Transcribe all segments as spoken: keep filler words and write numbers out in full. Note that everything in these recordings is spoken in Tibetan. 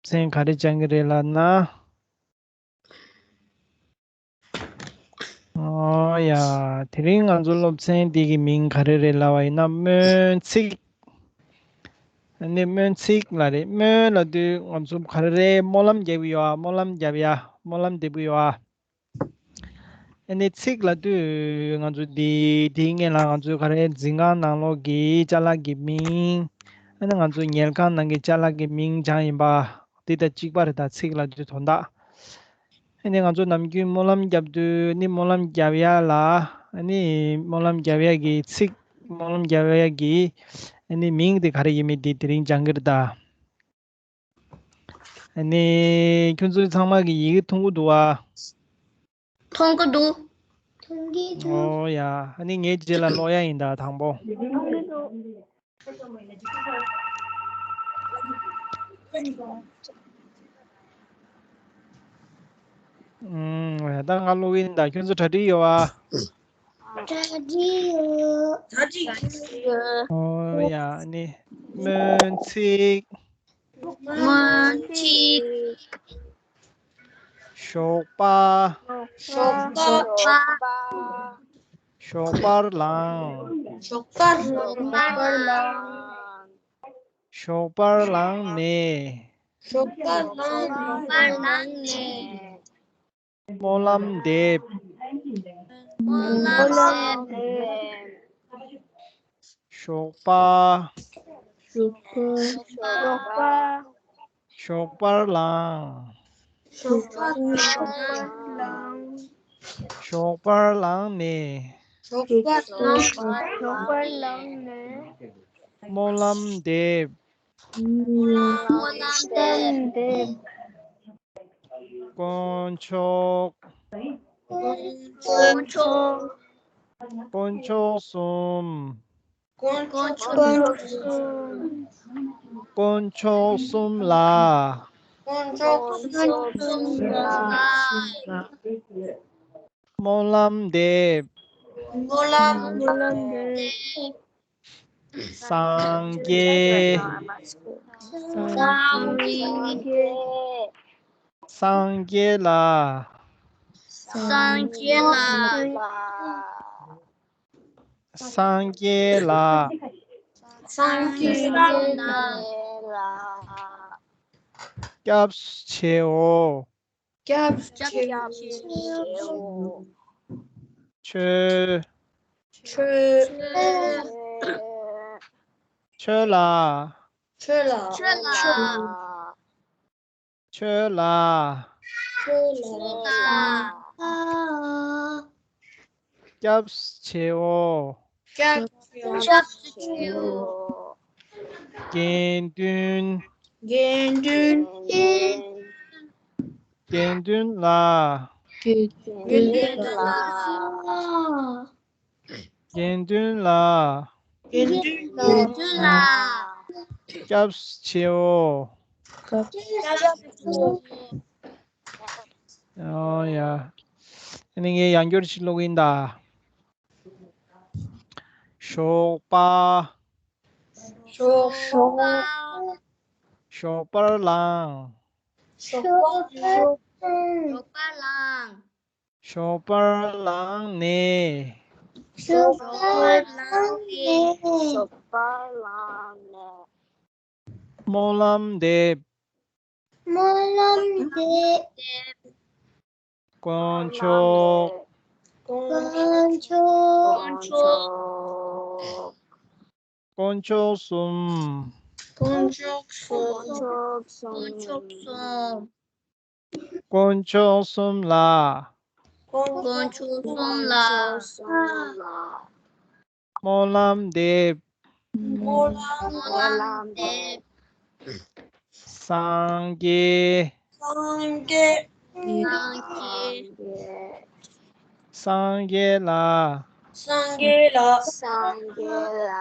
ཚན་ག་རེ་སྦྱང་གི་རེད་ལབ་ན། ཨོ་ཡ། དེ་རིང་ང་ཚོ་སློབ་ཚན་འདི་གི་མིང་ག་རེ་རེད་ལབ་པ་ཡིན་ན། སྨོན་ཚིག་ཨ་ནི་སྨོན་ཚིག་ལབ་རེད། སྨོན་ལབ་དུས་ང་ཚོ་ག་རེ་རེད། སྨོན་ལམ་རྒྱབ་ཀྱི་ཡོད་ཨ། སྨོན་ལམ་རྒྱབ་ཡ། སྨོན་ལམ་འདེབས་ཀྱི་ཡོད་ཨ། ཨ་ནི་ཚིག་ལབ་དུས་ང་ཚོ་འདི་དེའི་སྔོན་ལ་ང་ཚོ་ག་རེ་འཛིན་ཁང་ནང་ལོགས་ཀྱི་ཅ་ལག་གི་མིང་། ཨ་ནི་ང་ཚོ་ཉལ་ཁང་ནང་གི་ཅ་ལག་གི་མིང་སྦྱངས་ཡིན་པ། འདི་དང་གཅིག་པ་རེད་ད། ཚིག་ལབ་དུས་དོན་དག་ཨ་ནི་ང་ཚོ་ནམ་རྒྱུན་སྨོན་ལམ་རྒྱབ་དུས་ནི་སྨོན་ལམ་རྒྱབ་ཡ་ལ། ཨ་ནི་སྨོན་ལམ་རྒྱབ་ཡ་གི་ཚིག་སྨོན་ལམ་རྒྱབ་ཡ་གི་ཨ་ནི་མིང་དེ་ག་རེ་ཡིན་མིན་དེ་དེ་རིང་སྦྱང་གི་རེད་ད། ཨ་ནི་ཁྱོད་ཚོ་ཚང་མ་གི་ཡི་གེ་མཐོང་གི་འདུག་ཨ། མཐོང་གི་འདུག་མཐོང་གི་འདུག་ཨོ་ཡ། ཨ་ནི་ངའི་རྗེས་ལ་ཀློག་ཡ་ཡིན་ད་དང་པོ། མཐོང་གི་འདུག་ཨུམ། ད་ང་ཀློག་གི་ཡིན་ད། ཁྱོད་ཚོ་གྲ་སྒྲིག་ཡོད་ཨ། གྲ་སྒྲིག་ཡོད། གྲ་སྒྲིག་ཡོད། ཨོ་ཡ། ཨ་ནི་སྨོན་ཚིག་སྨོན་ཚིག་ཞོགས་པ། ཞོགས་པ། ཞོགས་པར་ལངས། ཞོགས་པར་ལངས། ཞོགས་པར་ལངས་ནས། ཞོགས་པར་ལངས་ནས། སྨོན་ལམ་འདེབས། སྨོན་ལམ་འདེབས། ཞོགས་པ། ཞོགས་པ། ཞོགས་པར་ལངས། ཞོགས་པར་ལངས། ཞོགས་པར་ལངས་ནས། ཞོགས་པར་ལངས་ནས། སྨོན་ལམ་འདེབས། སྨོན་ལམ་འདེབས། དཀོན་མཆོག་དཀོན་མཆོག་དཀོན་མཆོག་གསུམ། དཀོན་མཆོག་གསུམ། དཀོན་མཆོག་གསུམ་ལ། དཀོན་མཆོག་གསུམ་ལ། སྨོན་ལམ་འདེབས། སྨོན་ལམ་འདེབས། སངས་རྒྱས། སངས་རྒྱས། སངས་རྒྱས་ལ། སངས་རྒྱས་ལ། སངས་རྒྱས་ལ། སངས་རྒྱས་ལ། སྐྱབས་སུ་མཆིའོ། སྐྱབས་སུ་མཆིའོ། ཆོས། ཆོས། ཆོས་ལ། ཆོས་ལ། ཆོས་ལ། ཆོས་ལ། ཆོས་ལ། སྐྱབས་སུ་མཆིའོ། སྐྱབས་སུ་མཆིའོ། དགེ་འདུན། དགེ་འདུན། དགེ་འདུན་ལ། དགེ་འདུན་ལ། དགེ་འདུན་ལ། དགེ་འདུན་ལ། སྐྱབས་སུ་མཆིའོ། སྐྱབས་སུ་མཆིའོ། ཨོ་ཡ། ཨ་ནི་ངས་ཡང་བསྐྱར་ཅིག་ཀློག་གི་ཡིན་ད། ཞོགས་པ། ཞོགས་པ། ཞོགས་པར་ལངས། ཞོགས་པར་ལངས། ཞོགས་པར་ལངས་ནས། ཞོགས་པར་ལངས་ནས། ཞོགས་པར་ལངས་ནས། སྨོན་ལམ་འདེབས། སྨོན་ལམ་འདེབས། དཀོན་མཆོག་དཀོན་མཆོག་དཀོན་མཆོག་གསུམ། དཀོན་མཆོག་གསུམ། དཀོན་མཆོག་གསུམ། དཀོན་མཆོག་གསུམ་ལ། དཀོན་མཆོག་གསུམ་ལ། སྨོན་ལམ་འདེབས། སྨོན་ལམ་འདེབས། སངས་རྒྱས། སངས་རྒྱས། སངས་རྒྱས་ལ། སངས་རྒྱས་ལ། སངས་རྒྱས་ལ།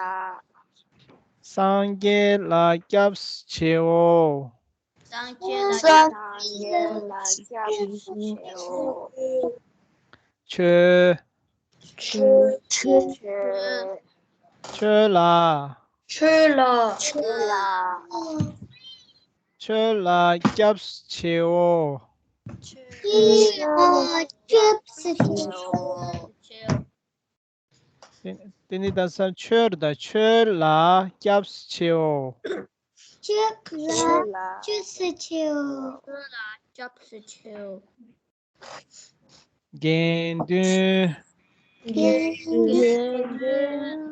སངས་རྒྱས་ལ་སྐྱབས་སུ་མཆིའོ། སངས་རྒྱས་ལ་སྐྱབས་སུ་མཆིའོ། ཆོས། ཆོས། ཆོས་ལ། ཆོས་ལ། ཆོས་ལ། ཆོས་ལ་སྐྱབས་སུ་མཆིའོ། ཆོས་ལ་སྐྱབས་སུ་མཆིའོ། བསྟན་འཛིན་ཟླ་ཟེར། ཆོས་དང་ཆོས་ལ་སྐྱབས་སུ་མཆིའོ། ཆོས་ལ་སྐྱབས་སུ་མཆིའོ། ཆོས་ལ་སྐྱབས་སུ་མཆིའོ། དགེ་འདུན། དགེ་འདུན།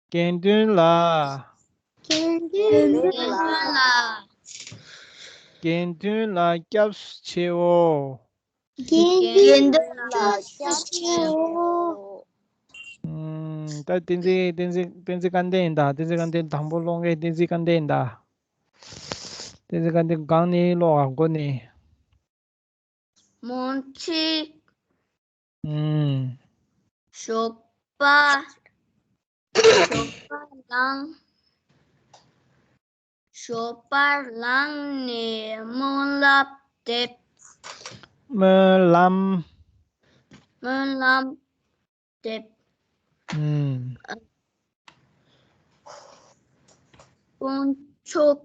དགེ་འདུན་ལ། དགེ་འདུན་ལ། དགེ་འདུན་ལ་སྐྱབས་སུ་མཆིའོ། དགེ་འདུན་ལ་སྐྱབས་སུ་མཆིའོ། ཨུམ། ད་བསྟན་འཛིན་བསྟན་འཛིན་བསྟན་འཛིན་སྐལ་ལྡན་ཡིན་ད། བསྟན་འཛིན་སྐལ་ལྡན། དང་པོ་ཀློག་མཁན་བསྟན་འཛིན་སྐལ་ལྡན་ཡིན་ད། བསྟན་འཛིན་སྐལ་ལྡན། སྒང་ནས་ཀློག་ཨ། མགོ་ནས། སྨོན་ཚིག། ཨུམ། ཞོགས་པ། ཞོགས་པ་ལངས། ཞོགས་པ་ལངས་ནས་སྨོན་ལམ་འདེབས། སྨོན་ལམ། སྨོན་ལམ་འདེབས། ཨུམ། དཀོན་མཆོག་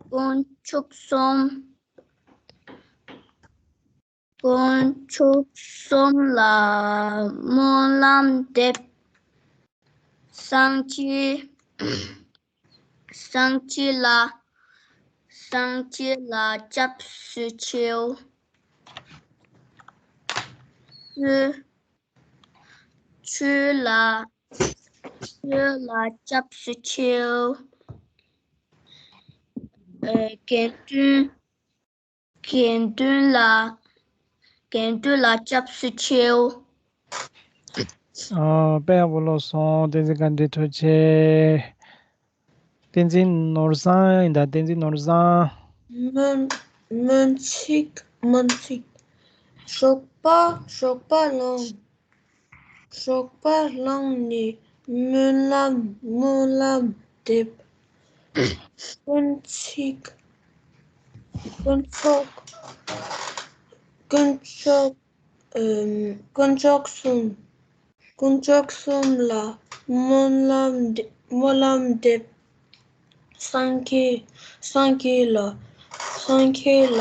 དཀོན་མཆོག་གསུམ། དཀོན་མཆོག་གསུམ་ལ་སྨོན་ལམ་འདེབས། སངས་རྒྱས། སངས་རྒྱས་ལ། སངས་རྒྱས་ལ་སྐྱབས་སུ་མཆིའོ། ཆོས། ཆོས་ལ། ཆོས་ལ་སྐྱབས་སུ་མཆིའོ། ཨ། དགེ་འདུན། དགེ་འདུན་ལ། དགེ་འདུན་ལ་སྐྱབས་སུ་མཆིའོ། ཨ། དཔེ་ཡག་པོ་ཀློག་སོང་། བསྟན་འཛིན་དགའ་ལྡན། ཐུགས་རྗེ་ཆེ། བསྟན་འཛིན་ནོར་བཟང་ཡིན་ད། བསྟན་འཛིན་ནོར་བཟང་། སྨོན། སྨོན་ཚིག། སྨོན་ཚིག། ཞོགས་པ། ཞོགས་པ་ལངས། ཞོགས་པ་ལངས་ནས་སྨོན་ལམ། སྨོན་ལམ་འདེབས། དཀོན་ཚིག། དཀོན་མཆོག། དཀོན་མཆོག། ཨམ། དཀོན་མཆོག་གསུམ། དཀོན་མཆོག་གསུམ་ལ་སྨོན་ལམ་འདེབས། སྨོན་ལམ་འདེབས། སངས་རྒྱས། སངས་རྒྱས་ལ། སངས་རྒྱས་ལ་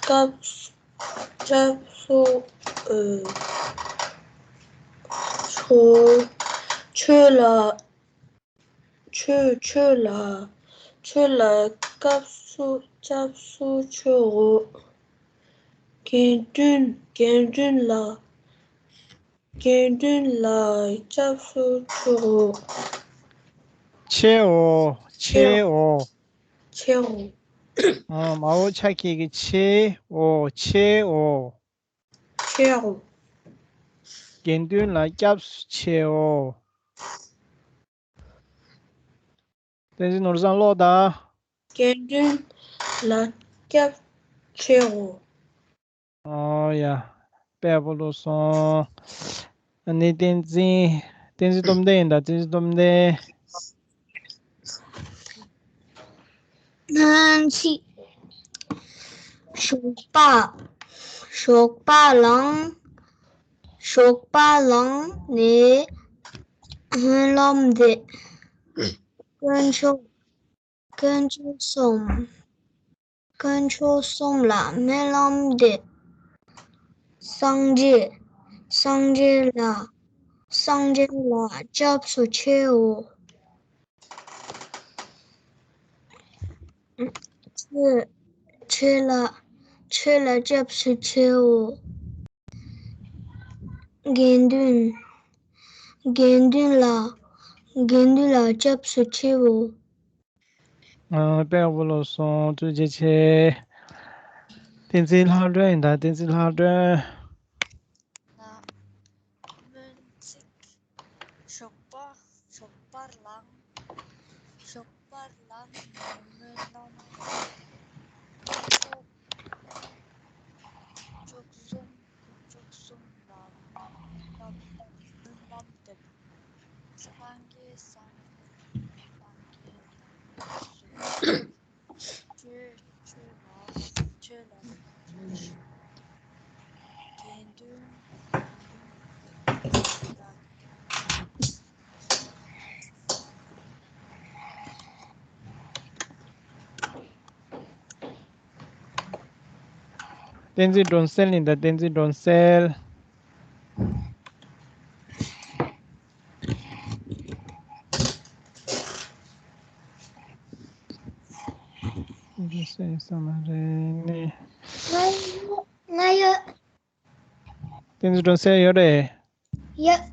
སྐྱབས། སྐྱབས་སུ། ཨ། མཆིའོ། ཆོས་ལ། ཆོས། ཆོས་ལ། ཆོས་ལ་སྐྱབས་སུ། སྐྱབས་སུ་མཆིའོ། དགེ་འདུན། དགེ་འདུན་ལ། དགེ་འདུན་ལ་སྐྱབས་སུ་མཆིའོ། མཆིའོ། མཆིའོ། མཆིའོ། ཨ། མའོ་ཆ་ཁྱེར་གྱི་མཆིའོ། མཆིའོ། མཆིའོ། དགེ་འདུན་ལ་སྐྱབས་སུ་མཆིའོ། བསྟན་འཛིན་ནོར་བཟང་ཀློག་དང་། དགེ་འདུན་ལ་སྐྱབས་མཆིའོ། ཨོ་ཡ། དཔེ་ཡག་པོ་ཀློག་སོང་། ཨ་ནི་བསྟན་འཛིན། བསྟན་འཛིན་སྟོབས་ལྡན་ཡིན་ད། བསྟན་འཛིན་སྟོབས་ལྡན། སྨོན་ཚིག། ཞོགས་པ། ཞོགས་པ་ལངས། ཞོགས་པ་ལངས་ནས་སྨོན་ལམ་འདེབས། དཀོན་མཆོག། དཀོན་མཆོག་གསུམ། དཀོན་མཆོག་གསུམ་ལ་སྨོན་ལམ་འདེབས། སངས་རྒྱས། སངས་རྒྱས་ལ། སངས་རྒྱས་ལ་སྐྱབས་སུ་མཆིའོ། ཆོས། ཆོས་ལ། ཆོས་ལ་སྐྱབས་སུ་མཆིའོ། དགེ་འདུན། དགེ་འདུན་ལ། དགེ་འདུན་ལ་སྐྱབས་སུ་མཆིའོ། ཨ། དཔེ་ཡག་པོ་ཀློག་སོང་། ཐུགས་རྗེ་ཆེ། བསྟན་འཛིན་ལྷག་སྒྲོན་ཡིན་ད། བསྟན་འཛིན་ལྷག་སྒྲོན། ལ། སྨོན་ཚིག། ཞོགས་པ། ཞོགས་པར་ལངས། ཞོགས་པར་ལངས་ནས་སྨོན་ལམ། དཀོན་མཆོག། དཀོན་མཆོག་གསུམ། དཀོན་མཆོག་གསུམ་ལ་སྨོན་ལམ། སྨོན་ལམ་འདེབས། སངས་རྒྱས། སངས་རྒྱས་ལ། སངས་རྒྱས་ལ། ཆོས། ཆོས་ལ། ཆོས་ལ། དགེ་འདུན། དགེ་འདུན་ལ། བསྟན་འཛིན་སྒྲོན་གསལ་ཡིན་ད། བསྟན་འཛིན་སྒྲོན་གསལ། སྒྲོན་གསལ་ཡིན་ས་མ་རེད་ནི། ང་ཡོད། ང་ཡོད། བསྟན་འཛིན་སྒྲོན་གསལ་ཡོད་རེད། ཡོད།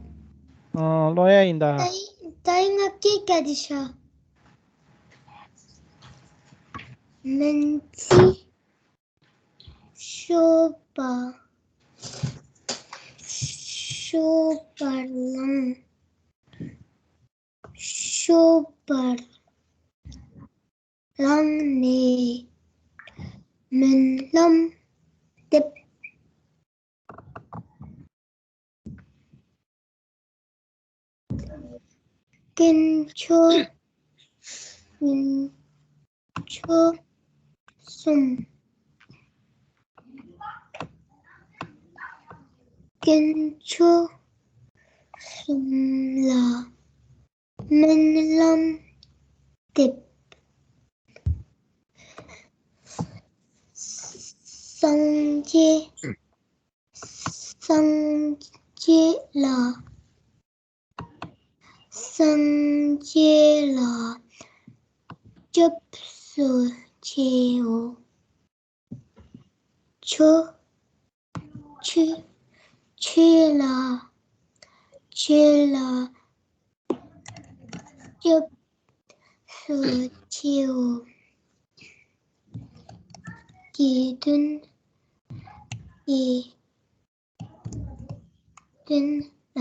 ཨོ། ཀློག་ཡ་ཡིན་ད། ད་ཡིན་ད་ཡིན་ང་སྐད་རྒྱག་དེ་ཤ། མིང་ཚིག་ཤོག་པ། ཤོག་པ་བླངས། ཤོག་པར་བླངས་ནས་སྨོན་ལམ་འདེབས། དཀོན་མཆོག་དཀོན་མཆོག་གསུམ། དཀོན་མཆོག་གསུམ་ལ་སྨོན་ལམ་འདེབས། སངས་རྒྱས་སངས་རྒྱས་ལ། སངས་རྒྱས་ལ་སྐྱབས་སུ་མཆིའོ། ཆོས། ཆོས། ཆོས་ལ། ཆོས་ལ་སྐྱབས་སུ་མཆིའོ། དགེ་འདུན། དགེ་འདུན་ལ།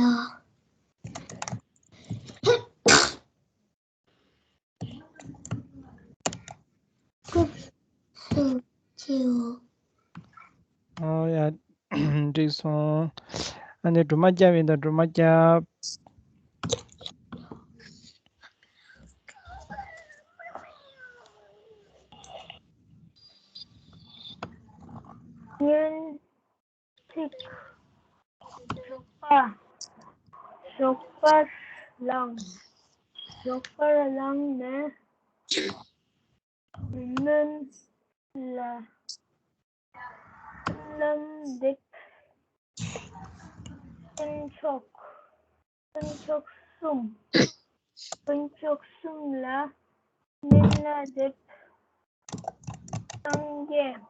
སྐྱབས་སུ་མཆིའོ། ཨོ་ཡ། འགྲིག་སོང་། ཨ་ནི་སྒྲོལ་མ་སྐྱབས་ཡིན་ད། སྒྲོལ་མ་སྐྱབས། སྔོན་ཚིག་ཞོགས་པ། ཞོགས་པར་བླངས། ཞོགས་པར་བླངས་ནས་སྨོན་ལ། སྨོན་ལམ་འདེབས། དཀོན་མཆོག་དཀོན་མཆོག་གསུམ། དཀོན་མཆོག་གསུམ་ལ་སྨོན་ལམ་འདེབས། སངས་རྒྱས།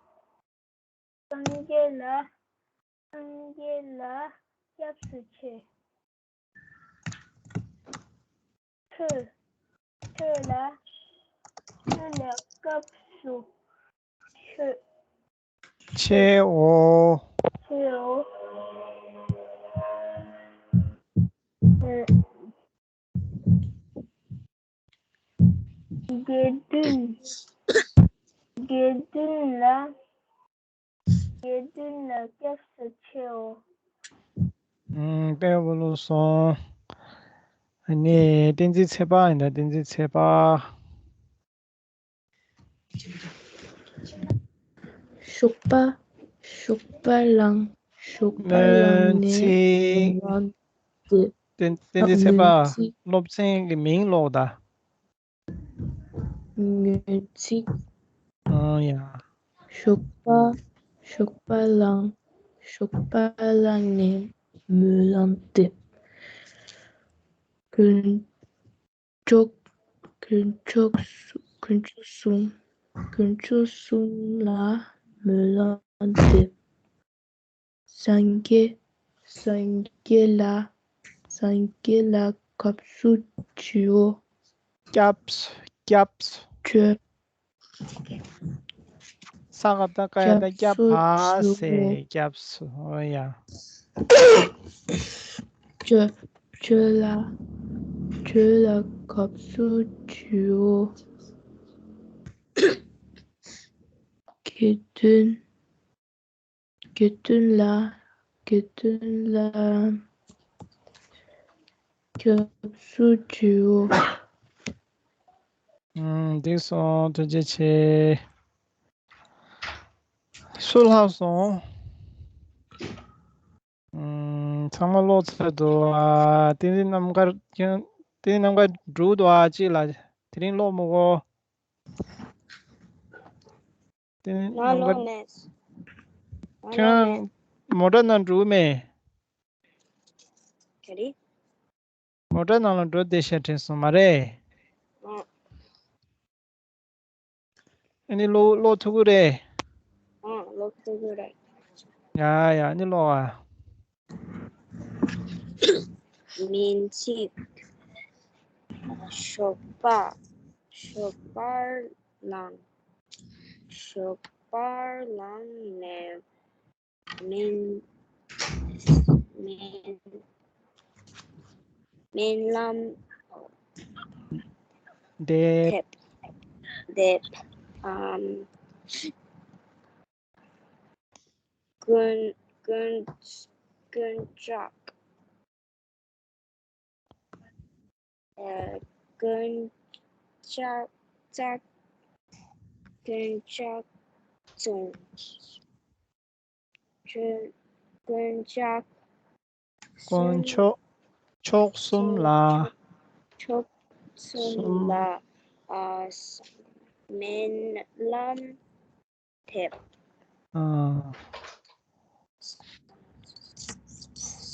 སངས་རྒྱས་ལ། སངས་རྒྱས་ལ་སྐྱབས་སུ་མཆི། ཆོས། ཆོས་ལ། ཆོས་ལ་སྐྱབས་སུ་མཆི། མཆིའོ། མཆིའོ། དགེ་འདུན། དགེ་འདུན་ལ། དགེ་འདུན་ལ་སྐྱབས་སུ་མཆིའོ། ཨུམ། དཔེ་ཡག་པོ་ཀློག་སོང་། ཨ་ནི་བསྟན་འཛིན་ཚེ་དཔག་ཡིན་ད། བསྟན་འཛིན་ཚེ་དཔག། ཞོགས་པ། ཞོགས་པ་བླངས། ཞོགས་པ་བླངས་ནས། སྨོན་ཚིག་སྨོན་ལམ་འདེབས། བསྟན་བསྟན་འཛིན་ཚེ་དཔག། སློབ་ཚན་གྱི་མིང་ཀློག་ད། སྔོན་ཚིག་ཨང་ཡ། ཞོགས་པ། ཞོགས་པ་བླངས། ཞོགས་པ་བླངས་ནས་སྨོན་ལམ་འདེབས། དཀོན་མཆོག་དཀོན་མཆོག་གསུམ། དཀོན་མཆོག་གསུམ། དཀོན་མཆོག་གསུམ་ལ་སྨོན་ལམ་འདེབས། སངས་རྒྱས། སངས་རྒྱས་ལ། སངས་རྒྱས་ལ་སྐྱབས་སུ་མཆིའོ། སྐྱབས། སྐྱབས། ཆོས། ས་ག་བཏགས་སྐ་ཡ་བཏགས་སྐྱབས། བ་ཟེར། སྐྱབས་སུ། ཨོ་ཡ། ཆོས། ཆོས་ལ། ཆོས་ལ་སྐྱབས་སུ་མཆིའོ། དགེ་འདུན། དགེ་འདུན་ལ། དགེ་འདུན་ལ་སྐྱབས་སུ་མཆིའོ། ཨུམ། འགྲིག་སོང་། ཐུགས་རྗེ་ཆེ། སུ་ལྷག་སོང་། ཨུམ། ཚང་མ་ཀློག་ཚར་འདུག་ཨ། བསྟན་འཛིན་རྣམ་དཀར་ཀྱང་། བསྟན་འཛིན་རྣམ་དཀར་འགྲོ་འདུག་ཨ། གཅིག་ལ་དེ་རིང་ཀློག་མི་དགོས། བསྟན་འཛིན་ང་རྣམ་ཀློག་དཀར་མེད། ཁྱོད་མོ་ཊ་ནང་འགྲོ་གི་མེད། ག་རེ། མོ་ཊ་ནང་ལ་འགྲོ་བསྡད་ཤག་དྲན་སོང་མ་རེད། ཨང་། ཨ་ནི་ཀློག་ཀློག་ཐུབ་ཀྱི་རེད། ཨང་། ཀློག་ཐུབ་ཀྱི་རེད། ཡ་ཡ། ཨ་ནི་ཀློག་ཨ། མིང་ཚིག་ཞོགས་པ། ཞོགས་པར་ལངས། ཞོགས་པར་ལངས་ནས་སྨོན་སྨོན་སྨོན་ལམ་འདེབས། འདེབས། ཨམ། དཀོན་དཀོན་དཀོན་མཆོག་ཨ། དཀོན་མཆོག་མཆོག་དཀོན་མཆོག་གསུམ། དཀོན་མཆོག་དཀོན་མཆོག་མཆོག་གསུམ་ལ། མཆོག་གསུམ་གསུམ་ལ། ཨ། སྨོན་ལམ་འདེབས། ཨ།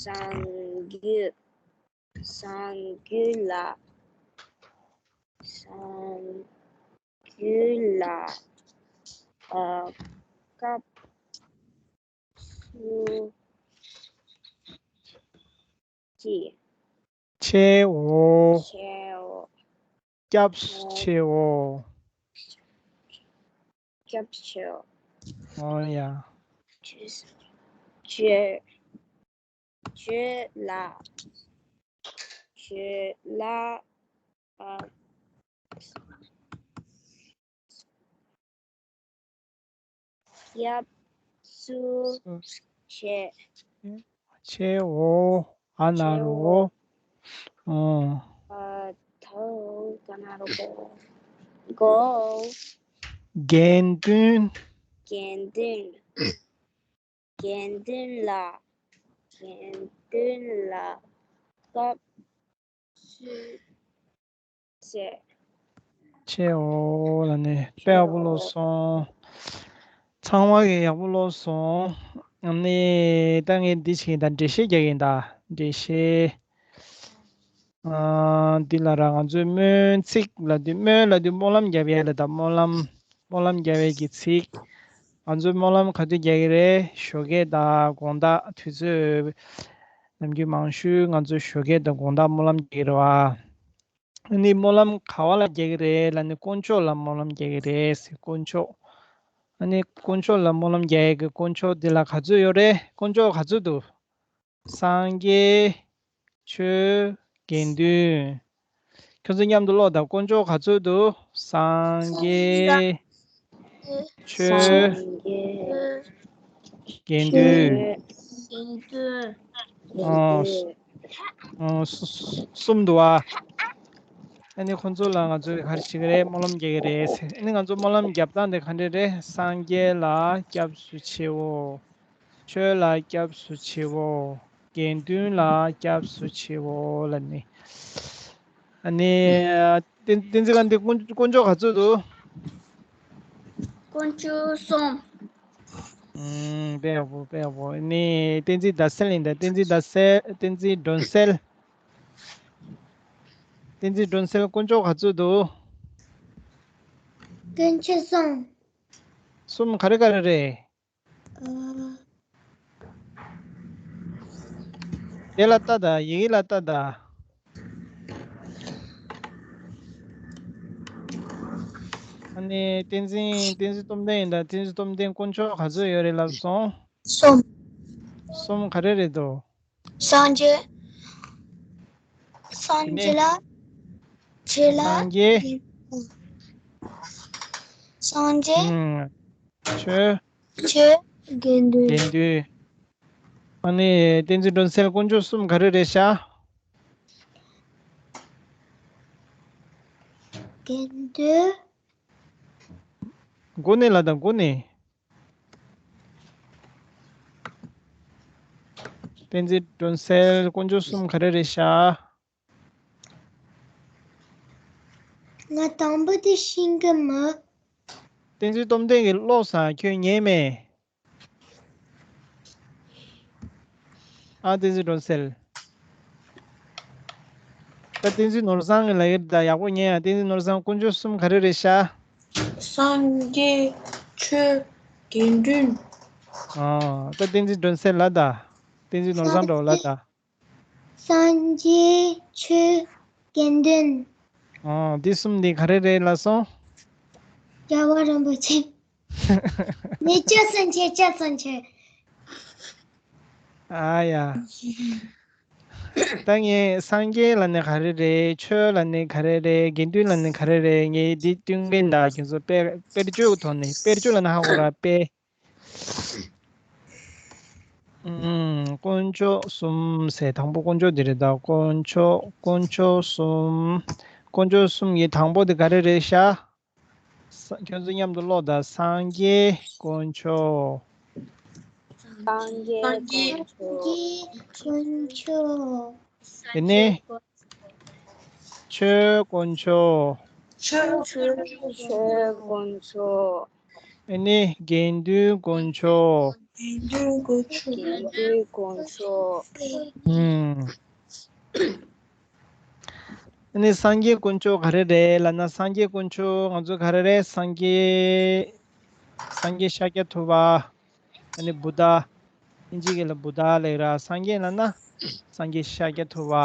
སངས་རྒྱས། སངས་རྒྱས་ལ། སངས་རྒྱས་ལ། ཨ། སྐྱབས་སུ་མཆིའོ། མཆིའོ། མཆིའོ། སྐྱབས་སུ་མཆིའོ། སྐྱབས་སུ་མཆིའོ། ཨོ་ཡ། ཁྱོད་ཁྱོད་ཁྱོད་ལ། ཁྱོད་ལ། ཨ། སྐྱབས་སུ་མཆི། མཆིའོ། ཨ་ན་རོ། ཨོ། ཨ། ད་ག་ན་རོ་གོ། གོ། དགེ་འདུན། དགེ་འདུན། དགེ་འདུན་ལ། དགེ་འདུན་ལ་སྐྱབས་སུ་མཆི། མཆིའོ་ལབ་ནས་དཔེ་ཡག་པོ་ཀློག་སོང་། ཚང་མ་གིས་ཡག་པོ་ཀློག་སོང་། ཨ་ནི་ད་ངས་འདི་བྱེད་ཀྱི་ཡིན་ད། འགྲེལ་བཤད་རྒྱག་གི་ཡིན་ད། འགྲེལ་བཤད། ཨ། འདི་ལ་ར་ང་ཚོས་སྨོན་ཚིག་ལབ་དུས། སྨོན་ལབ་དུས་སྨོན་ལམ་རྒྱབ་ཡས་ལ་ད། སྨོན་ལམ། སྨོན་ལམ་རྒྱབ་ཡས་ཀྱི་ཚིག་ང་ཚོས་སྨོན་ལམ་ག་དུས་རྒྱག་གི་རེད། ཞོགས་ཀས་དང་དགོང་དག། དུས་ཚོད་ནམ་རྒྱུན་མང་ཤོས་ང་ཚོས་ཞོགས་ཀས་དང་དགོང་དག་སྨོན་ལམ་རྒྱག་གི་རེད་བ། ཨ་ནི་སྨོན་ལམ་ག་བ་ལ་རྒྱག་གི་རེད་ལབ་ནི་དཀོན་མཆོག་ལ་སྨོན་ལམ་རྒྱག་གི་རེད་ཟེར། དཀོན་མཆོག་ཨ་ནི་དཀོན་མཆོག་ལ་སྨོན་ལམ་རྒྱག་ཡས་ཀྱི་དཀོན་མཆོག་འདི་ལ་ག་ཚོད་ཡོད་རེད། དཀོན་མཆོག་ག་ཚོད་འདུག་སངས་རྒྱས། ཆོས། དགེ་འདུན། ཁྱོད་ཚོ་མཉམ་དུ་ཀློག་དང་། དཀོན་མཆོག་ག་ཚོད་འདུག་སངས་རྒྱས། ཆོས། སངས་རྒྱས། དགེ་འདུན། ཆོས། དགེ་འདུན། ཨོ། ཨོ། གསུམ་འདུག་ཨ། ཨ་ནི་ཁོང་ཚོ་ལ་ང་ཚོས་ག་རེ་བྱེད་ཀྱི་རེད། སྨོན་ལམ་རྒྱག་གི་རེད་ཟེར། ཨ་ནི་ང་ཚོ་སྨོན་ལམ་རྒྱབ་སྟངས་དེ་ག་འདྲ་རེད། སངས་རྒྱས་ལ་སྐྱབས་སུ་མཆིའོ། ཆོས་ལ་སྐྱབས་སུ་མཆིའོ། དགེ་འདུན་ལ་སྐྱབས་སུ་མཆིའོ་ལབ་ནི། ཨ་ནི། བསྟན་བསྟན་འཛིན་དགའ་ལྡན། དཀོན་དཀོན་མཆོག་ག་ཚོད་འདུག་དཀོན་མཆོག་གསུམ། ཨུམ། དཔེ་ཡག་པོ། དཔེ་ཡག་པོ། ཨ་ནི་བསྟན་འཛིན་ཟླ་གསལ་ཡིན་ད། བསྟན་འཛིན་ཟླ་གསལ། བསྟན་འཛིན་སྒྲོན་གསལ། བསྟན་འཛིན་སྒྲོན་གསལ། དཀོན་མཆོག་ག་ཚོད་འདུག་དཀོན་མཆོག་གསུམ། གསུམ་ག་རེ་ག་རེ་རེད། དེ་ལ་ལྟ་དང་། ཡི་གེ་ལ་ལྟ་དང་། ཨ་ནི་བསྟན་འཛིན། བསྟན་འཛིན་སྟོབས་ལྡན་ཡིན་ད། བསྟན་འཛིན་སྟོབས་ལྡན། དཀོན་མཆོག་ག་ཚོད་ཡོད་རེད་ལབ་སོང་། གསུམ། གསུམ་ག་རེ་རེད་འདུག་སངས་རྒྱས། སངས་རྒྱས་ལ། རྗེས་ལ། སངས་རྒྱས། སངས་རྒྱས། ཨུམ། ཆོས། ཆོས། དགེ་འདུན། དགེ་འདུན། ཨ་ནི་བསྟན་འཛིན་སྒྲོན་གསལ། དཀོན་མཆོག་གསུམ་ག་རེ་རེད་ཤག་དགེ་འདུན། མགོ་ནས་ལབ་དང་། མགོ་ནས། བསྟན་འཛིན་སྒྲོན་གསལ། དཀོན་མཆོག་གསུམ་ག་རེ་རེད་ཤག་ང་དང་པོ་དེ་ཤེས་ཀྱི་མེད། བསྟན་འཛིན་སྟོབས་ལྡན་གྱིས་ཀློག་ས། ཁྱོད་ཉན་མེད། ཨ་བསྟན་འཛིན་སྒྲོན་གསལ། ད་བསྟན་འཛིན་ནོར་བཟང་གི་ལབ་ཡོད་ད། ཡག་པོ་ཉན་ཡ། བསྟན་འཛིན་ནོར་བཟང་། དཀོན་མཆོག་གསུམ་ག་རེ་རེད་ཤག་སངས་རྒྱས། ཆོས། དགེ་འདུན། ཨ་ད་བསྟན་འཛིན་སྒྲོན་གསལ་ལབ་ད། བསྟན་འཛིན་ནོར་བཟང་འདྲ་བོ་ལབ་ད། སངས་རྒྱས། ཆོས། དགེ་འདུན། ཨ་འདི་གསུམ་འདི་ག་རེ་རེད་ལབ་སོང་། རྒྱལ་བ་རིན་པོ་ཆེ། ནི་ཅི་སན་ཆེ་ཅི་སན་ཆེ། ཨ་ཡ། ད་ངས་སངས་རྒྱས་ལབ་ནི་ག་རེ་རེད། ཆོས་ལབ་ནི་ག་རེ་རེད། དགེ་འདུན་ལབ་ནི་ག་རེ་རེད། ངས་འདི་སྟོན་གིན་ད། ཁྱེད་ཚོ་དཔེ་དཔེར་བརྗོད་ཀྱི་ཐོག་ནས། དཔེར་བརྗོད་ལབ་ན་ཧ་གོ་ར། དཔེ། ཨུམ། དཀོན་མཆོག་གསུམ་ཟེར། དང་པོ་དཀོན་མཆོག་འདི་རེད་ད། དཀོན་མཆོག་དཀོན་མཆོག་གསུམ། དཀོན་མཆོག་གསུམ་གྱི་དང་པོ་དེ་ག་རེ་རེད་ཤག་ས- ཁྱོད་ཚོ་མཉམ་དུ་ཀློག་དང་། སངས་རྒྱས། དཀོན་མཆོག་སངས་རྒྱས། དཀོན་མཆོག་དཀོན་མཆོག་དེ་ནས་ཆོས་དཀོན་མཆོག་ཆོས། ཆོས། ཆོས་དཀོན་མཆོག་ཨ་ནི་དགེ་འདུན་དཀོན་མཆོག་དགེ་འདུན་དཀོན་མཆོག་ཨུམ། ཨ་ནི་སངས་རྒྱས་དཀོན་མཆོག་ག་རེ་རེད་ལབ་ན། སངས་རྒྱས་དཀོན་མཆོག་ང་ཚོ་ག་རེ་རེད། སངས་རྒྱས། སངས་རྒྱས་ཤཱཀྱ་ཐུབ་པ། ཨ་ནི་བུདྡྷ། ཨིན་ཇི་སྐད་ལ་བུདྡྷ་ལབ་ར། སངས་རྒྱས་ལབ་ན་སངས་རྒྱས་ཤཱཀྱ་ཐུབ་པ།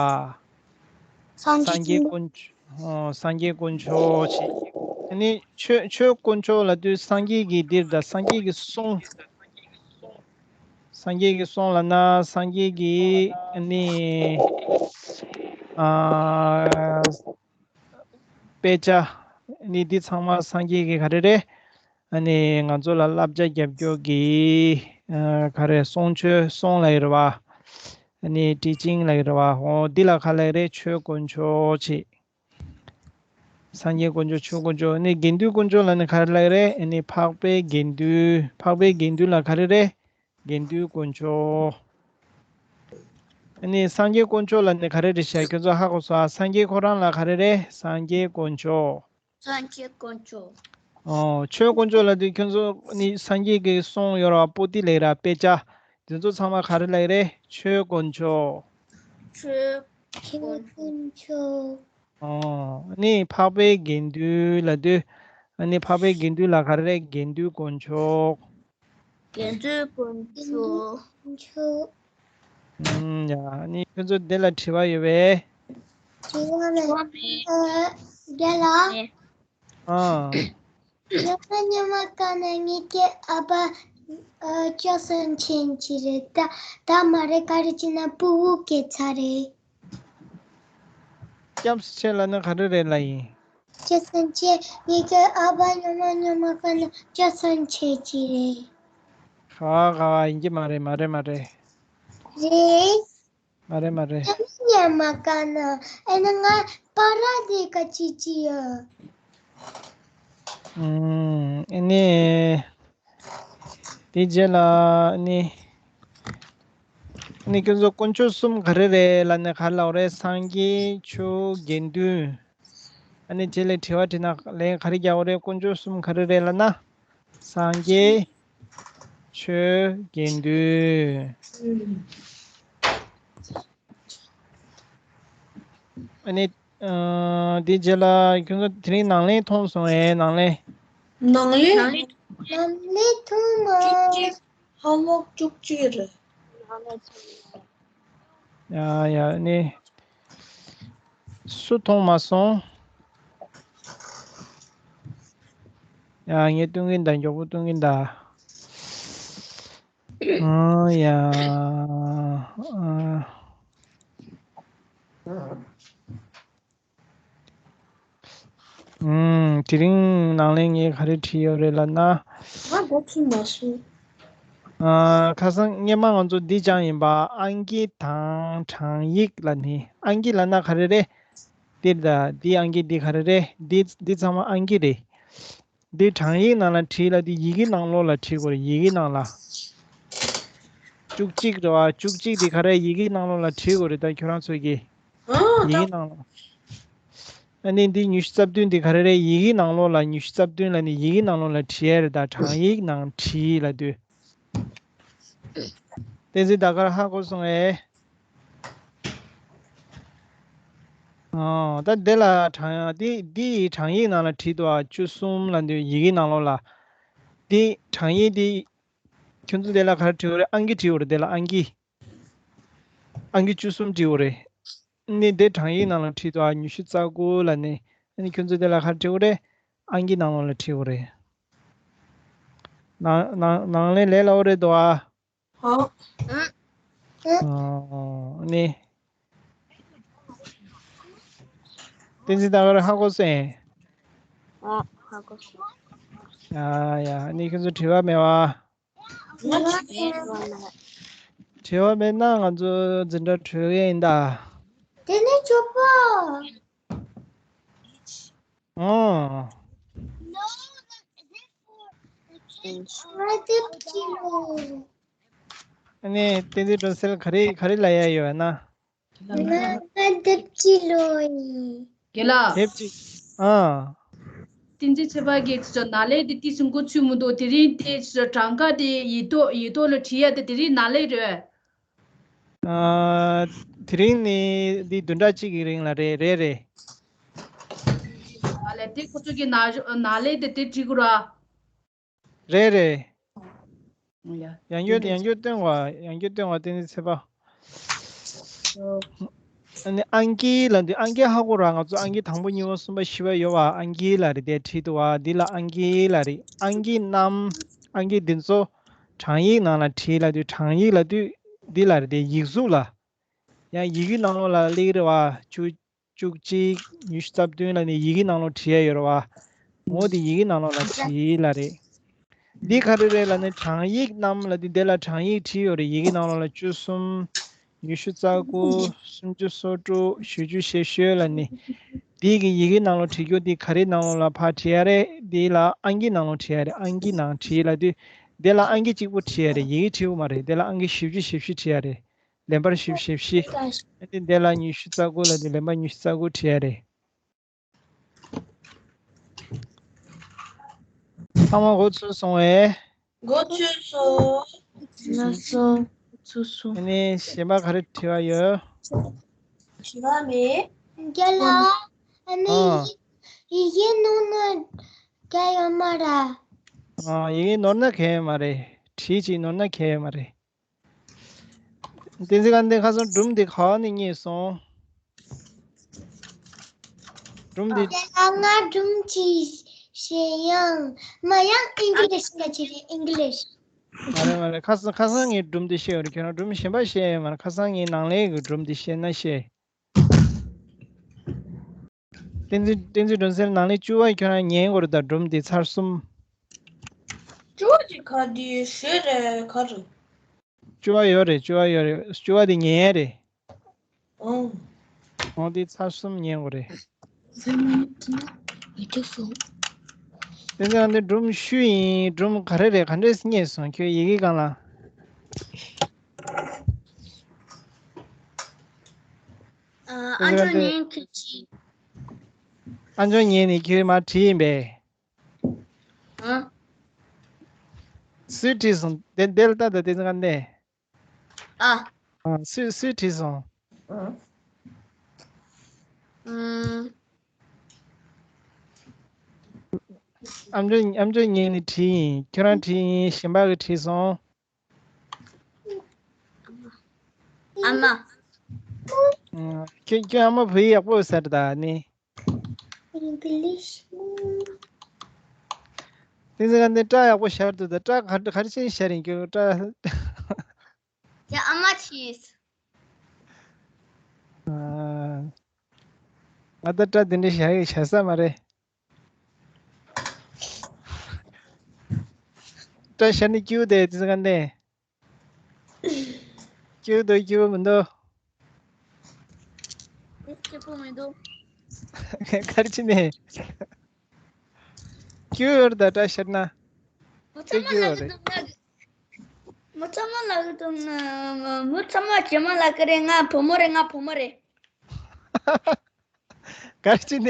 སངས་རྒྱས་དཀོན་མཆོག་ཨོ། སངས་རྒྱས་དཀོན་མཆོག་ཅེས། ཨ་ནི་ཆོས་ཆོས་དཀོན་མཆོག་ལབ་དུས་སངས་རྒྱས་ཀྱི་འདིར་ད་སངས་རྒྱས་ཀྱི་གསུང་། སངས་རྒྱས་ཀྱི་གསུང་ལབ་ན་སངས་རྒྱས་ཀྱི་ཨ་ནི་ཨ་དཔེ་ཆ། ཨ་ནི་འདི་ཚང་མ་སངས་རྒྱས་ཀྱི་ག་རེ་རེད། ཨ་ནི་ང་ཚོ་ལ་བསླབ་བྱ་རྒྱབ་སྐྱོར་གྱི་ཨ་ག་རེ། གསུང་ཆོས། གསུང་ལབ་ཡོད་རེད་པ། ཨ་ནི་ཊི་ཅིང་ལབ་ཡོད་རེད་པ། འོ་འདི་ལ་ག་ལབ་རེད། ཆོས་དཀོན་མཆོག་ཅེས། སངས་རྒྱས་དཀོན་མཆོག་ཆོས་དཀོན་མཆོག་ཨ་ནི་དགེ་འདུན་དཀོན་མཆོག་ལབ་ནི་ག་རེ་ལབ་རེད། ཨ་ནི་འཕགས་པའི་དགེ་འདུན། འཕགས་པའི་དགེ་འདུན་ལ་ག་རེ་རེད། དགེ་འདུན་དཀོན་མཆོག་ཨ་ནི་སངས་རྒྱས་དཀོན་མཆོག་ལབ་ནི་ག་རེ་རེད་ཤག་ཁྱོད་ཚོ་ཧ་གོ་སོང་ཨ། སངས་རྒྱས་ཁོ་རང་ལ་ག་རེ་རེད། སངས་རྒྱས་དཀོན་མཆོག་སངས་རྒྱས་དཀོན་མཆོག་ཨོ། ཆོས་དཀོན་མཆོག་ལབ་དུས་ཁྱོད་ཚོ་ནི་སངས་རྒྱས་ཀྱི་གསུང་ཡོད་ར། པོ་ཏི་ལབ་ར། དཔེ་ཆ། དེ་ཚོ་ཚང་མ་ག་རེ་ལབ་རེད། ཆོས་དཀོན་མཆོག་ཆོས་དཀོན་མཆོག་ཨོ། ཨ་ནི་འཕགས་པའི་དགེ་འདུན་ལབ་དུས། ཨ་ནི་འཕགས་པའི་དགེ་འདུན་ལ་ག་རེ་རེད། དགེ་འདུན་དཀོན་མཆོག་དགེ་འདུན་དཀོན་མཆོག་ཨུམ། ཡ། ཨ་ནི་ཁྱོད་ཚོ་འདི་ལ་དྲི་བ་ཡོད་པས། དྲི་བ་མེད། ཨ། རྒན་ལགས། ཨ། ཉི་མ་ཉི་མ་ག་ན་ངེད་ཀྱི་ཨ་ཕ་ཨ་སྐྱབས་སུ་མཆི་གི་རེད་ད། ད་མ་རེད། ག་རེ་བྱས་ན་ཕྲུ་གུ་སྐྱེས་ཚར་རེད། སྐྱབས་སུ་མཆི་ལབ་ན་ག་རེ་རེད་ལབ་ཡིན། སྐྱབས་སུ་མཆི། ངེད་ཀྱི་ཨ་ཕ་ཉི་མ་ཉི་མ་ག་ན་སྐྱབས་སུ་མཆི་གི་རེད། ག་བ་ག་བ། ཡིན་གྱི་མ་རེད། མ་རེད། མ་རེད། རེད། མ་རེད། མ་རེད། ཉི་མ་ཉི་མ་ག་ན་ཨེ་ན་ང་པ་ར་དེ་ག་ཅི་ཅི་ཡ། ཨུམ། ཨ་ནི། དེ་རྗེས་ལ་ཨ་ནི། ཨ་ནི་ཁྱོད་ཚོ་དཀོན་མཆོག་གསུམ་ག་རེ་རེད་ལབ་ན་ག་རེ་ལབ་རེད། སངས་རྒྱས། ཆོས། དགེ་འདུན། ཨ་ནི་རྗེས་ལ་དྲི་བ་དྲིས་ན་ལན་ག་རེ་རྒྱག་དགོས་རེད། དཀོན་མཆོག་གསུམ་ག་རེ་རེད་ལབ་ན། སངས་རྒྱས། ཆོས། དགེ་འདུན། ཨ་ནི། ཨ། དེ་རྗེས་ལ་ཁྱོད་ཚོ་དེ་རིང་ནང་ལེན་མཐོང་སོང་ངས། ནང་ལེན། ནང་ལེན། ནང་ལེན་མཐོང་མ། བཅུ་གཅིག་ཧ་ལོག་བཅུ་གཅིག་རེད། ཡ་ཡ་ནི། སུ་མཐོང་མ་སོང་། ཡ། ངས་སྟོན་གིན་ད། མགྱོགས་པོ་སྟོན་གིན་ད། ཨ་ཡ། ཨ། ཨུམ། དེ་རིང་ནང་ལན་ངས་ག་རེ་བྲིས་ཡོད་རེད་ལབ་ན། ང་འགོ་ཚུགས་མ་སོང་། ཨ། ཁ་སང་སྔས་མ་ང་ཚོ་འདི་སྦྱངས་ཡིན་པ། ཨང་ཀི་དང་གྲངས་ཡིག་ལབ་ནི། ཨང་ཀི་ལབ་ན་ག་རེ་རེད། འདིར་ད་འདི་ཨང་ཀི་འདི་ག་རེ་རེད། འདི་འདི་ཚང་མ་ཨང་ཀི་རེད། འདི་གྲངས་ཡིག་ནང་ལ་བྲིས་ལབ་དུས་ཡི་གེ་ནང་ལོགས་ལ་བྲིས་དགོས་རེད། ཡི་གེ་ནང་ལ། བཅུ་གཅིག་རེད་བ། བཅུ་གཅིག་འདི་ག་རེ་ཡི་གེ་ནང་ལོགས་ལ་བྲིས་དགོས་རེད། ད་ཁྱོད་རང་ཚོ་གིས་ཡི་གེ་ནང་ལ། ཨ་ནི་འདི་ཉི་ཤུ་རྩ་བདུན་འདི་ག་རེ་རེད། ཡི་གེ་ནང་ལོགས་ལ་ཉི་ཤུ་རྩ་བདུན་ལབ་ནི་ཡི་གེ་ནང་ལོགས་ལ་བྲིས་ཡ་རེད། ད་གྲངས་ཡིག་ནང་བྲིས་ལབ་དུས། བསྟན་འཛིན་ཟླ་དཀར་ཧ་གོ་སོང་ངས། ཨོ། ད་འདི་ལ་གྲངས་འདི་འདི་ཡི་གྲངས་ཡིག་ནང་ལ་བྲིས་འདུག་ཨ། བཅུ་གསུམ་ལབ་དུས་ཡི་གེ་ནང་ལོགས་ལ། འདི་གྲངས་ཡིག་འདི་ཁྱོད་ཚོ་འདི་ལ་ག་རེ་བྲིས་ཡོད་རེད། ཨང་ཀི་བྲིས་ཡོད་རེད། འདི་ལ་ཨང་ཀི། ཨང་ཀི་བཅུ་གསུམ་བྲིས་ཡོད་རེད། ནི་འདི་གྲངས་ཡིག་ནང་ལ་བྲིས་འདུག་ཨ། ཉི་ཤུ་རྩ་དགུ་ལབ་ནི། ཨ་ནི་ཁྱོད་ཚོ་འདི་ལ་ག་རེ་བྲིས་ཡོད་རེད། ཨང་ཀི་ནང་ལོགས་ལ་བྲིས་ཡོད་རེད། ནང་ནང་ནང་ལས་ལས་སླ་བོ་རེད་འདུག་ཨ། ཨོ། ཨ་ནི། བསྟན་འཛིན་ད་ག་རེ་ཧ་གོ་སོང་། ཨ། ཧ་གོ་སོང་། ཨ་ཡ། ཨ་ནི་ཁྱོད་ཚོ་དྲི་བ་མེད་པ། ང་དྲི་བ་མེད། དྲི་བ་མེད་ན་ང་ཚོ་འཛིན་གྲྭ་གྲོལ་གི་ཡིན་ད། དེ་ནས་ཆོག་པ། ཨོ། ང་དེབ་ཅི་ལོ། ཨ་ནི་བསྟན་འཛིན་སྒྲོན་གསལ་ག་རེ་ག་རེ་ལབ་ཡ་ཡོད་ན། ང་ང་དེབ་ཅི་ལོ་ཡིན། རྒན་ལགས། དེབ་ཅི། ཨ། བསྟན་འཛིན་ཚེ་དཔག་གིས་ཅིག་ནང་ལས་དེ་ཏིས་མགོ་ཚོས་མི་འདུག་དེ་རིང་དེ་ཅིག་གྲངས་ཀ་དེ་ཡིག་ཐོག་ཡིག་ཐོག་ལ་བྲིས་ཡ་དེ་དེ་རིང་ནང་ལས་རེད། ཨ། དེ་རིང་ནི་འདི་བདུན་ཕྲག་གཅིག་གི་རིང་ལ་རེད། རེད་རེད། ཨ་ལས་དེ་ཁོ་ཚོ་གི་ནང་ནང་ལས་དེ་དེ་བྲིས་དགོས་ར། རེད་རེད། ཡ། ཡང་བསྐྱར་ཡང་བསྐྱར་སྟོན་བ། ཡང་བསྐྱར་སྟོན་བ་བསྟན་འཛིན་ཚེ་དཔག་ཨ་ནི་ཨང་ཀི་ལབ་དུས་ཨང་ཀི་ཧ་གོ་ར། ང་ཚོ་ཨང་ཀི་དང་པོ་གཉིས་པ་གསུམ་པ་བཞི་པ་ཡོད་པ། ཨང་ཀི་ལབ་རེད། དེ་བྲིས་འདུག་པ། འདི་ལ་ཨང་ཀི་ལབ་རེད། ཨང་ཀི་རྣམས་ཨང་ཀི་འདི་ཚོ་གྲངས་ཡིག་ནང་ལ་བྲིས་ལབ་དུས་གྲངས་ཡིག་ལབ་དུས་འདི་ལབ་རེད། དེ་ཡིག་གཟུགས་ལ། ཡང་ཡི་གེ་ནང་ལོགས་ལ་སླེབས་རེད་པ། བཅུ། བཅུ་གཅིག་ཉི་ཤུ་རྩ་བདུན་ལབ་ནས་ཡི་གེ་ནང་ལོགས་བྲིས་ཡ་ཡོད་རེད་པ། འོ་དེ་ཡི་གེ་ནང་ལོགས་ལ་བྲིས་ལབ་རེད། འདི་ག་རེ་རེད་ལབ་ན། གྲངས་ཡིག་རྣམས་ལབ་དུས་འདི་ལ་གྲངས་ཡིག་བྲིས་ཡོད་རེད། ཡི་གེ་ནང་ལོགས་ལ་བཅུ་གསུམ། ཉི་ཤུ་རྩ་དགུ། སུམ་ཅུ་སོ་དྲུག་བཞི་བཅུ་ཞེ་བཞི་ལབ་ནས། འདི་གི་ཡི་གེ་ནང་ལོགས་བྲིས་རྒྱུ་འདི་ག་རེ་ནང་ལོགས་ལ་ཕར་བྲིས་ཡ་རེད། འདི་ལ་ཨང་ཀི་ནང་ལོགས་བྲིས་ཡ་རེད། ཨང་ཀི་ནང་བྲིས་ལབ་དུས་འདི་ལ་ཨང་ཀི་གཅིག་པོ་བྲིས་ཡ་རེད། ཡི་གེ་བྲིས་དགོས་མ་རེད། འདི་ལ་ཨང་ཀི་བཞི་བཅུ་ཞེ་བཞི་བྲིས་ཡ་རེད། ལན་པར་བཞི་བཅུ་ཞེ་བཞི། ཨ་ནི་འདི་ལ་ཉི་ཤུ་རྩ་དགུ་ལབ་དུས་ལན་པར་ཉི་ཤུ་རྩ་དགུ་བྲིས་ཡ་རེད། ཚང་མ་མགོ་ཚོས་སོང་ངས། མགོ་ཚོས་སོང་། ཚོས་སོང་། ཚོས་སོང་། ཨ་ནི་གཞན་པ་ག་རེ་དྲི་བ་ཡོད། དྲི་བ་མེད། རྒན་ལགས། ཨ་ནི། ཨ། ཡི་ཡི་གེ་ནོར་ན་གལ་ཡོད་མ་རེད། ཨ། ཡི་གེ་ནོར་ན་གལ་ཡོད་མ་རེད། བྲིས་ཅིག་ནོར་ན་གལ་ཡོད་མ་རེད། བསྟན་འཛིན་དཀར་ལྡན་ཁ་སང་སྒྲུང་འདི་ག་བ་ནས་རྙེད་སོང་། སྒྲུང་འདི། ང་སྒྲུང་ཅིག་ཤེས་ཡང་། མ་ཡང་ཨིང་ལིཤ་ག་ཅི་རེད། ཨིང་ལིཤ། མ་རེད་མ་རེད། ཁ་སང་ཁ་སང་ངས་སྒྲུང་འདི་ཤེས་ཡོད་རེད། ཁྱོད་རང་སྒྲུང་གཞན་པ་ཤེས་ཡོད་མ་རེད། ཁ་སང་ངས་ནང་ལས་ཀྱི་སྒྲུང་འདི་ཤེས་ན་ཤེས། བསྟན་འཛིན་བསྟན་འཛིན་སྒྲོན་གསལ། ནང་ལས་བཅུ་པ་ཁྱོད་རང་ཉན་དགོས་རེད་ད། སྒྲུང་འདི་ཚར་གསུམ། བཅུ་པ་ཅིག་ག་འདི་ཤེས་རེད་ག་རེད། བཅུ་པ་ཡོད་རེད། བཅུ་པ་ཡོད་རེད། བཅུ་པ་འདི་ཉན་ཡ་རེད། ཨོ། ཨོ་འདི་ཚར་གསུམ་ཉན་དགོས་རེད། བསྟན་འཛིན་ཨ་འདི་སྒྲུང་ཤུ་ཡིན། སྒྲུང་ག་རེ་རེད། ག་འདྲས་རྙེད་སོང་ཁྱོད་ཡི་གེ་སྒང་ལ། ཨ་ཨ་འདྲ་ཉན་ཁྱོད་ཀྱིས། ཨ་འདྲ་ཉན་ནས་ཁྱོད་མར་བྲིས་ཡིན་པས། ཨ། སུས་བྲིས་སོང་། དེ་འདིར་ལྟ་དང་། དེ་ཚོ་ག་འདི། ཨ། ཨ། སུས་སུས་བྲིས་སོང་། ཨ། ཨམ་ཅོག་ཨམ་ཅོག་ཉིད་ནས་བྲིས་ཡིན། ཁྱོད་རང་བྲིས་ཡིན། གཞན་པ་གིས་བྲིས་སོང་། ཨ་མ། ཨ། ཁྱོད་ཁྱོད་ཨ་མ་བོད་ཡིག་ཡག་པོ་ཟེར་ད་ནི། English། དེ་ཚོ་ག་འདི་སྒྲ་ཡག་པོ་ཤར་འདུག་ད་སྒྲ་ག་ག་རེ་བྱས་ཤར་ཡིན་ཁྱོད་སྒྲ། ཡ་ཨ་མ་ཆིས། ཨ། ང་ད་སྒྲ་དེ་འདྲ་ཤར་ཡོད་ཤར་ས་མ་རེད། སྒྲ་ཤར་ནི་སྐྱིད་པོ་དེ་དེ་ཚོ་ག་འདི། སྐྱིད་པོ་འདུག་སྐྱིད་པོ་མི་འདུག་སྐྱིད་པོ་མི་འདུག་ག་རེ་བྱས་ནས། སྐྱིད་པོ་ཡོད་རེད་ད་སྒྲ་ཤར་ན། མོ་ཚང་མ་ལབ་ཀྱི་འདུག་ང་། མོ་ཚང་མ་ལབ་ཀྱི་འདུག་ང་། མོ་ཚང་མ་རྗེས་མ་ལབ་ཀྱི་རེད། ང་བུ་མོ་རེད། ང་བུ་མོ་རེད། ག་རེ་བྱས་ནས།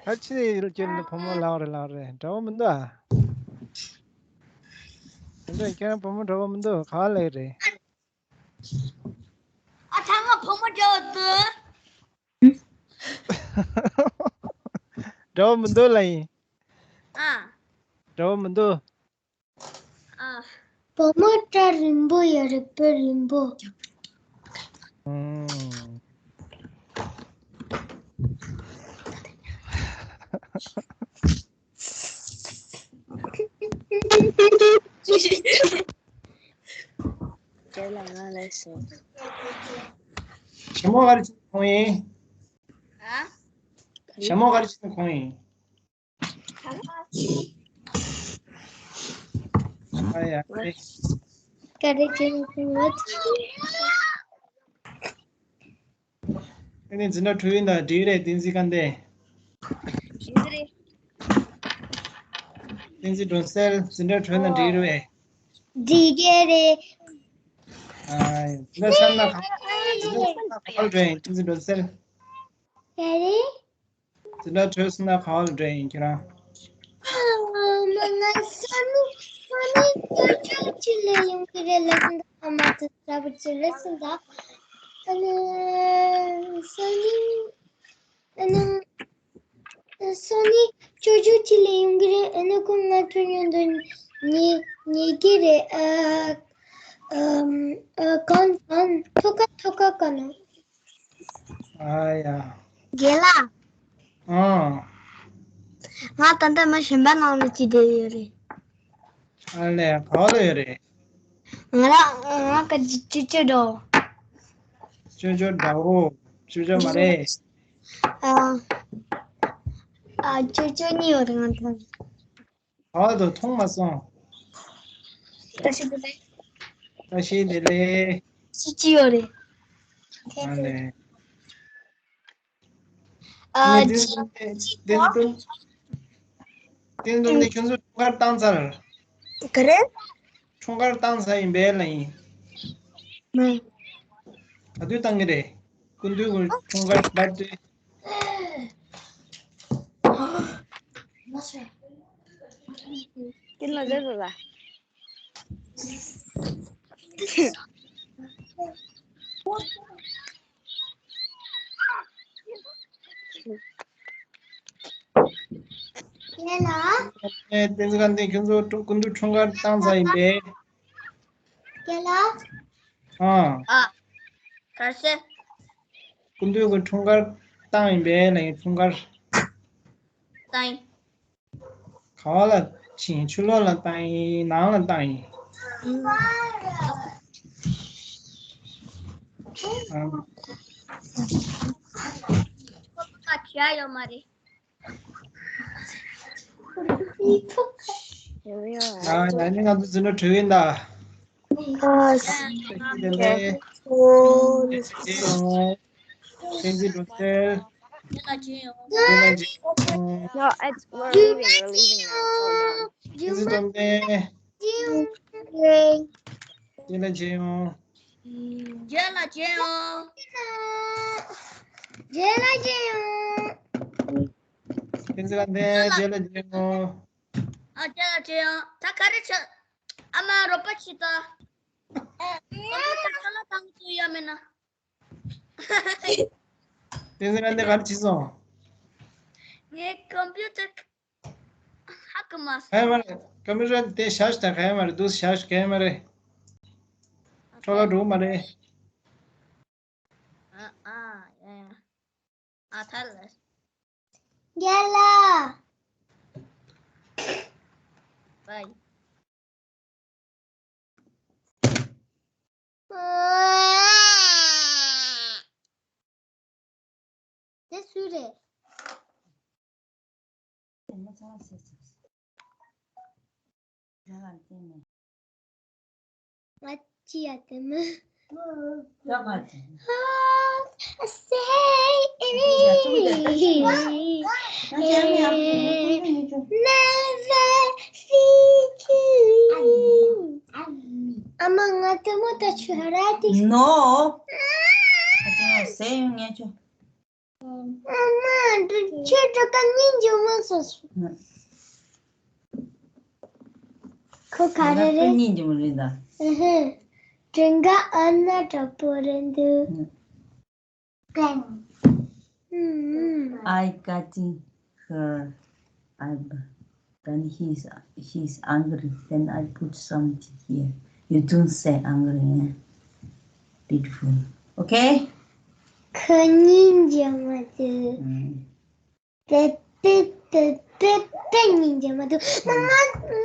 ག་རེ་བྱས་ནས་ཁྱོད་ནི་བུ་མོ་ལབ་རེད་ལབ་རེད། འདྲ་པོ་མི་འདུག་ཨ། འདི་འདྲ་ཁྱོད་རང་བུ་མོ་འདྲ་པོ་མི་འདུག་ག་པར་ལབ་རེད། ཨ་ད་ང་བུ་ འདྲ་བོ་མི་འདུག་ལ་ཡིན། ཨ། འདྲ་བོ་མི་འདུག་ཨ། བུ་མོ་སྐྲ་རིང་པོ་ཡོད་རེད། དཔེ་རིང་པོ། ཨང་། ཁྱེད་ལ་ང་ལ་ཞེས། ཞྭ་མོ་ག་རེ་བྱེད་ཁོང་ཡིན། ཨ། ཞྭ་མོ་ག་རེ་བྱེད་ཁོང་ཡིན། ཨ་ཡ། ག་རེ་བྱེད་ཁོང་ཡིན། ཨ་ནི་འཛིན་གྲྭ་དྲུག་ཡིན་ད། འགྲིག་རེད། བསྟན་འཛིན་དཀར་ལྡན། འགྲིག་རེད། བསྟན་འཛིན་སྒྲོན་གསལ། འཛིན་གྲྭ་དྲུག་ན་འགྲིག་རེད། འགྲིག་གི་རེད། ཨ། འཛིན་གྲྭ་གསུམ་ན་ག། འཛིན་གྲྭ་གསུམ་ན་ག་པར་འགྲོ་ཡིན། བསྟན་འཛིན་སྒྲོན་གསལ། ག་རེ། འཛིན་གྲྭ་དྲུག་ནང་ག་པར་འགྲོ་ཡིན་ཁྱེད་རང་། ཨ་མ། ང་ས་ནི་ས་ནི་ཅོ་ཅོ་ཅི་ལ་ཡོང་གི་རེད་ལབ་སོང་ད། ཨ་མ་ཚོ་འདྲ་པོ་ཅི་ལབ་སོང་ད། ཨ་ནི་ས་ནི་ཨ་ནི་ས་ནི་ཅོ་ཅོ་ཅི་ལ་ཡོང་གི་རེད། ཨ་ནི་ཁོ་ང་ཚོ་མཉམ་དུ་ཉལ་ཉལ་གི་རེད། ཨ་ཨ་ཨ་གང་གང་ཐོག་ཁ་ཐོག་ཁ་ག་ན། ཨ་ཡ། རྒན་ལགས། ཨང་། ང་ད་ལྟ་མ་གཞན་པ་ནང་ལ་ཅིག་བསྡད་ཡོད་རེད། ཨ་ལས། ག་པར་ལ་ཡོད་རེད། ང་ལ་ང་ག་ཅི་ཅོ་ཅོ་འདྲ། ཅོ་ཅོ་འདྲ་བོ། ཅོ་ཅོ་མ་རེད། ཨ་ཨ་ཅོ་ཅོ་གཉིས་ཡོད་རེད་ང་ད། ག་པར་དུ་མཐོང་མ་སོང་། བཀྲ་ཤིས་བདེ་ལེགས། བཀྲ་ཤིས་བདེ་ལེགས། སུ་ཅི་ཡོད་རེད། ཨ་ལས། ཨ་ངས་བསྟན་འཛིན་བསྟན་འཛིན་བསྟན་འཛིན་ཁྱོད་ཚོ་འཁྲུངས་སྐར་བཏང་ཚར། ག་རེ། འཁྲུངས་སྐར་བཏང་ཚར་ཡིན་པས་ལ་ཡིན། མ། ག་དུས་བཏང་གི་རེད། སྐུ་མདུན་གྱི་འཁྲུངས་སྐར་བར་དུ། དེ་ལ་རེ་རེ་ལ། ཨེ། བསྟན་འཛིན་དཀར་ལྡན་ཁྱོད་ཚོ་སྐུ་མདུན་འཁྲུངས་སྐར་བཏང་ཚར་ཡིན་པས། རྒན་ལགས། ཨ། ཨ། ག་རེ་ཟེར། སྐུ་མདུན་གྱི་འཁྲུངས་སྐར་བཏང་ཡིན་པས་ལ་ཡིན། འཁྲུངས་སྐར། བཏང་ཡིན། ག་པར་ལ་ཕྱིན། ཕྱི་ལོགས་ལ་བཏང་ཡིན། ནང་ལ་བཏང་ཡིན། ཨ། ཁ་ཁྱེར་ཡོད་མ་རེད། ཨ། ད་ནི་ང་ཚོ་འཛིན་གྲྭ་དྲུག་ཡིན་ད། ཨ། བཀྲ་ཤིས་བདེ་ལེགས། བཀྲ་ཤིས་བདེ་ལེགས། བསྟན་འཛིན་སྒྲོན་གསལ། No, it's, we're leaving, we're leaving now. བསྟན་འཛིན་སྒྲོན་གསལ། རྗེས་ལ་མཇལ་ཡོང་། རྗེས་ལ་མཇལ་ཡོང་། རྗེས་ལ་མཇལ་ཡོང་། བསྟན་འཛིན་དཀར་ལྡན། རྗེས་ལ་མཇལ་ཡོང་། ཨ། རྗེས་ལ་མཇལ་ཡོང་། ད་ག་རེ་བྱ། ཨ་མ་རོགས་པ་བྱེད་དང་། ཨ། ཁོ་ལ་བཏང་ཚུལ་ཡ་མེད་ན། བསྟན་འཛིན་དཀར་ལྡན་ག་རེ་བྱས་སོང་། ངའི་ཀམ་པུ་ཊར་ཧ་གོ་མ་སོང་། ག་ཡང་མ་རེད། ཀམ་པུ་ཊར་དེ་བཞག་ཤག་ག་ཡང་མ་རེད། འདུག་བཞག་ཤག་ག་ཡང་མ་རེད། འཕྲོ་བརླག་འགྲོ་གི་མ་རེད། ཨ་ཨ་ཡ་ཡ། ཨ་ཐར་ལ། རྒན་ལགས། བའི། དེ་སུ་རེད། ང་ཅི་ཡ་དེ་མི། ཨ་མ། ང་ལྟད་མོ་ལྟ་ཆོག་ར་དེ། No. ཨ་མ། ཁྱོད་འགྲོ་ག་སྙིང་རྗེ་མོ་སོང་། ཁོ་ག་རེ་རེད། སྙིང་རྗེ་མོ་རེད་ད། ཨུ་ཧུ། སྒྲུང་ག་ཨ་ན་འདྲ་པོ་རེད་འདུག། I cutting her eyebrow. Then he's he's angry. Then I put something here. You don't say angry. Eh? Beautiful. Okay? ཁོ་སྙིང་རྗེ་མོ་དེ། ཏེ་ཏེ་ཏེ་ཏེ་ཏེ་སྙིང་རྗེ་མོ་དེ། ནང་ང་